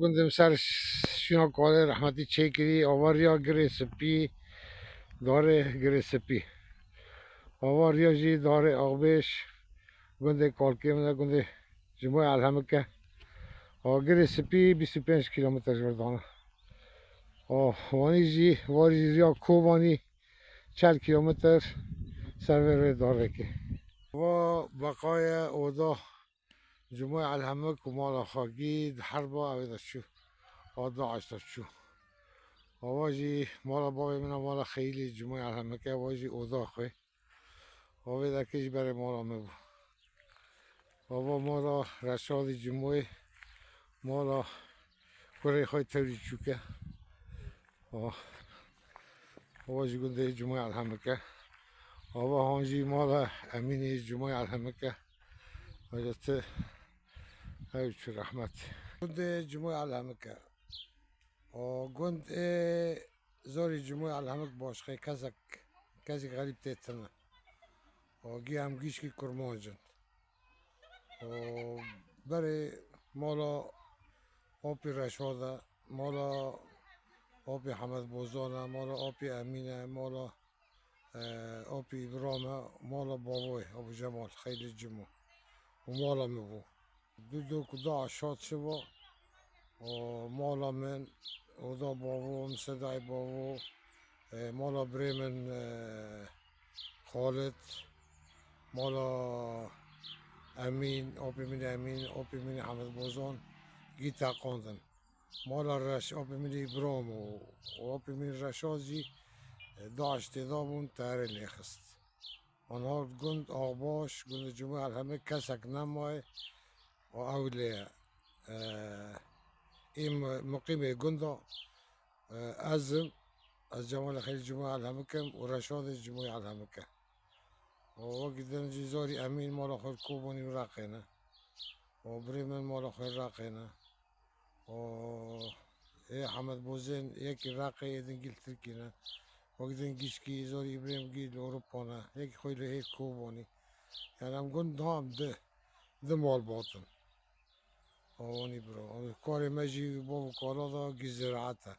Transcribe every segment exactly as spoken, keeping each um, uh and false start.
Gundê min ser şîna kalê rehmetî çêkirî, ava riya Girê Spî, darê Girê Spî. Ava riya jî darê Axbêj, gundê kalkê min e, gundê Cimoyê Elhemik e. A Girê Spî bîst û pênc kîlometre ji vir dana. A Wanî jî, varî riya Kobanî çel kîlometre ser vê rê darêkê. Va beqaye oda Cimoyê Elhemik û mala xakî di herba ew ê de çû. A DAIŞ de çû. Ava jî mala bavê min a, mala xeyîlê Cimoyê Elhemik e, ava jî oda xwe. Ava vê derkê jî berê mala me bû. Ava mala Reşadî Cimoyê, mala kurê xwe tewrî çûke. Ava, ava jî gundê Cimoyê Elhemik e. Ava han jî mala Emînê Cimoyê Elhemik e. Aja ti ew çû rehmet. Gundê Cimoyê Elhemik e. O gund ê zorî Cimoyê Elhemik başqê kesek, kesek xerîb tê tine. O gî em gîşkî kurmanc in. O berê mala Opî Reşad e, mala Opî Hemed Bozan e, mala Opî Emîn e, mala, e, Opî Îbrahim e, mala bavoyê Abu Cemal, xeylê Cimo. Û mala min bû. Du du ku da aşağı çi va, o mala min, oda bavo, misedayê bavo, e, mala birê min, e, Xalid, mala Emîn, opê min Emîn, opê min Hemed Bozan, gî teqandin. Mala Reş, opê min Îbram û, û opê min Reşad jî, e, DAIŞ têda bûn, teyarê lê xist. Anha gund Axbaş, gundê Cumhur Elhemê kesek nemaye. O ew lê, e, ê mi-, miqîmê gunda, e, ez im, ez Cemalê Xelîl Cumhur Elhemik im û Reşadê Cumhur Elhemik e. O wekî din jî Zorî Emîn mala xwe li Kobanî û Reqê ne. O birê min mala xwe Reqê ne. O ê Hemed Bozên yekî Reqê, ê din gîl Tirkî ne. Wekî din gîşkî Zorî Îbrahîm gîl Ewropa ne. Yekî xwe li hê Kobanî. Yani em gund da em di, di malbat in. Awanî bira. Karê me jî bav û kala da gî ziraet e.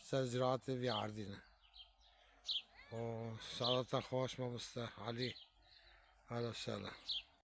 Ser ziraetê vî erdî ne. O saeta xweş mamoste Elî. Hela sela.